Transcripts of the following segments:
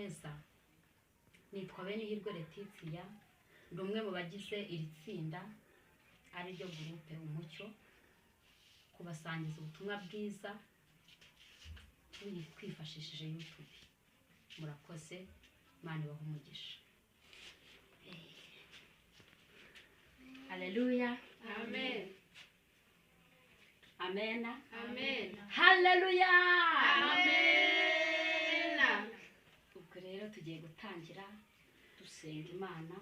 Beza. Nitwa Benihirwe Letitia, ndi umwe mu bagize iri tsinda, ari ryo groupe Umucyo, kubasangiza ubutumwa bwiza twifashishije YouTube. Murakoze, Imana ibahe umugisha. Haleluya! Amen. Amena. Amen. Haleluya! Amen. Ubwo rero tugiye gutangira dusenga Imana.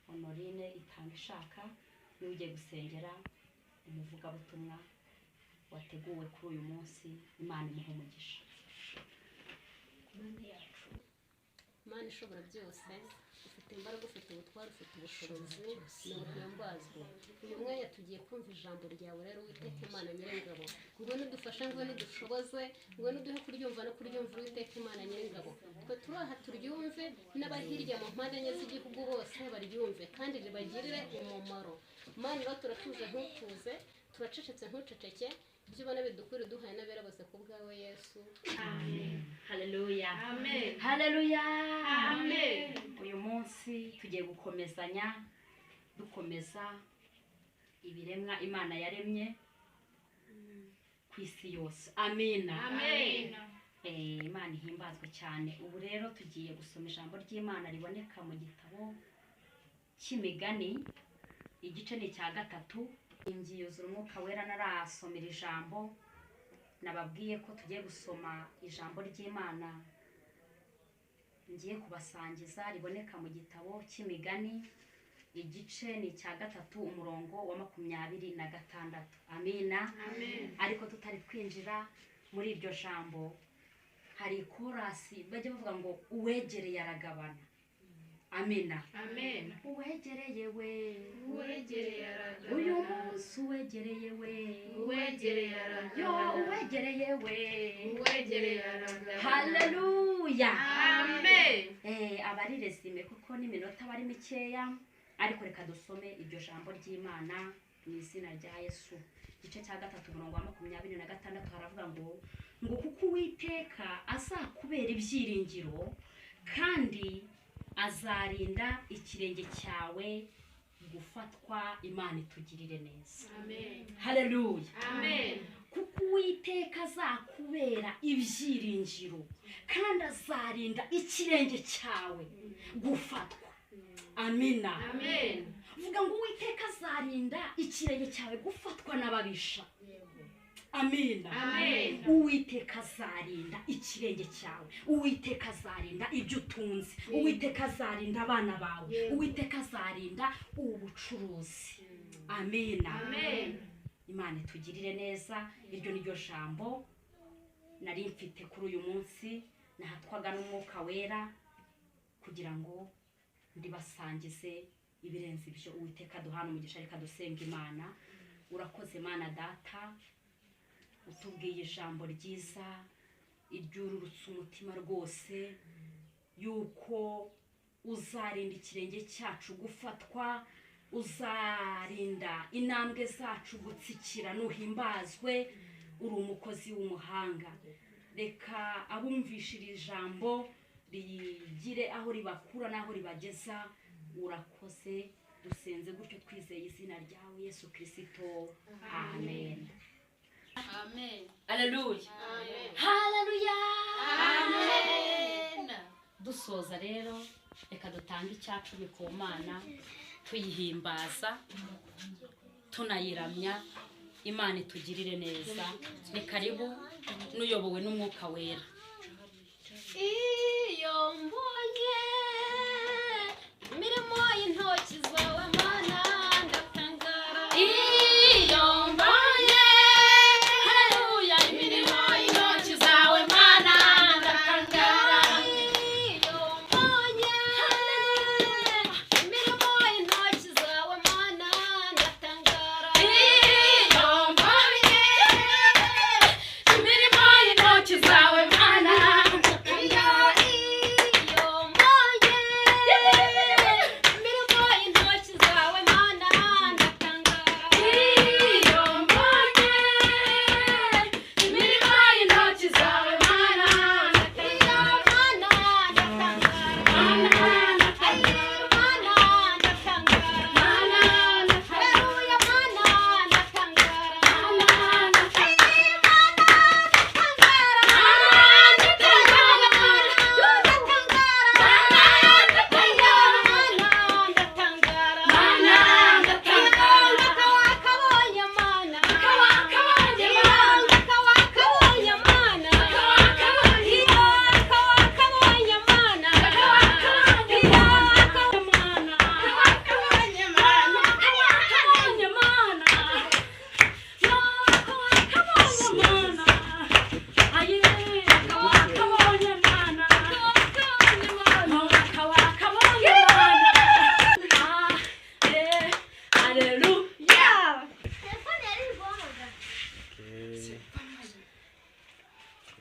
Honorine itanga ishaka niwe ugiye gusengera umuvugabutumwa wateguwe kuri uyu munsi. Imana imuha umugisha. Mana yacu, Mana ishobora byose, ufite imbaraga, ufite ubutware, ufite ubushobozi, ni uhimbazwe. Uyu mwanya tugiye kumva ijambo ryawe rero, Uwiteka Imana Nyiringabo, ngwino udufashe, ngwino udushoboze, ngwino uduhe kuryumva no kuryumva. Uwiteka Imana Nyiringabo, twe turi aha turyumve, n'abahirya mu mpande enye z'igihugu bose baryumve kandi ribagirire umumaro. Mana rero, turatuje ntutuze, turacecetse ntuceceke, ibyo ubona bidukwiriye uduhaye n'abera bose ku bwawe, Yesu. Haleluya! Amen. Haleluya! Amen. Uyu munsi tugiye gukomezanya, dukomeza ibiremwa Imana yaremye ku isi yose. Amina. Amen. Imana ihimbazwe cyane. Ubu rero tugiye gusoma ijambo ry'Imana riboneka mu gitabo cy'Imigani, igice ni icya gatatu. Yuzura Umwuka Wera narasomera ijambo. Nababwiye ko tugiye gusoma ijambo ry'Imana ngiye kubasangiza riboneka mu gitabo cy'Imigani, igice ni icya gatatu, umurongo wa 26. Amina. Amen. Ariko tutari twinjira muri iryo jambo, hari ikorasi bajya bavuga ngo "Uwegereye aragabana." Amina. Amen. Uwegereye we. Uwegereye aragabana. Uyu munsi uwegereye we. Uwegereye Yo. aragabana. Uwegereye we. Uwegereye aragabana. Haleluya! Amen. Aba ari résumé kuko n'iminota aba ari mikeya, ariko reka dusome iryo jambo ry'Imana mu izina rya Yesu. Igice cya gatatu, umurongo wa 26, haravuga ngo "Kuko Uwiteka azakubera ibyiringiro, kandi azarinda ikirenge cyawe gufatwa." Imana itugirire neza. Amen. Haleluya! Amen. Kuko Uwiteka azakubera ibyiringiro, kandi azarinda ikirenge cyawe gufatwa. Amina. Amen. Vuga ngo "Uwiteka azarinda ikirenge cyawe gufatwa n'ababisha." Amina. Amen. Uwiteka azarinda ikirenge cyawe, Uwiteka azarinda ibyo utunze, Uwiteka azarinda abana bawe, Uwiteka azarinda ubucuruzi. Amina. Amen. Imana itugirire neza. Iryo ni ryo jambo nari mfite kuri uyu munsi, nahatwaga n'Umwuka Wera kugira ngo ndibasangize. Ibirenze ibyo, Uwiteka duhana umugisha. Reka dusenga Imana. Urakoze Mana Data, utubwiye ijambo ryiza iryururutse umutima rwose, yuko uzarinda ikirenge cyacu gufatwa, uzarinda intambwe zacu gutsikira. Nuhimbazwe, uri umukozi w'umuhanga. Reka abumvisha iri jambo rigire aho ribakura n'aho ribageza. Urakoze, dusenze gutyo twizeye izina ryawe Yesu Kirisito. Amen. Amen. Aleluya! Amen. Haleluya! Amen. Dusoza rero, reka dutange icyacumi ku Mana, tuyihimbaza tunayiramya. Imana itugirire neza. Ni karibu n'uyobowe n'Umwuka Wera. Iyo mbonye imirimo y'intoki zawe, Mana, ndatangara. Iyo mbonye, haleluya, imirimo y'intoki zawe, Mana, ndatangara. Iyo mbonye imirimo y'intoki zawe, Mana, ndatangara. Iyo mbonye imirimo y'intoki zawe, Mana, Iyo ndatangara. iyo mbonye imirimo y'intoki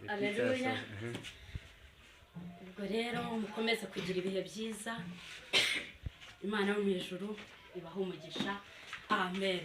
Aleluya. Ubwo rero mukomeze kugira ibihe byiza. Imana yo mu ijuru ibahe umugisha. Amen.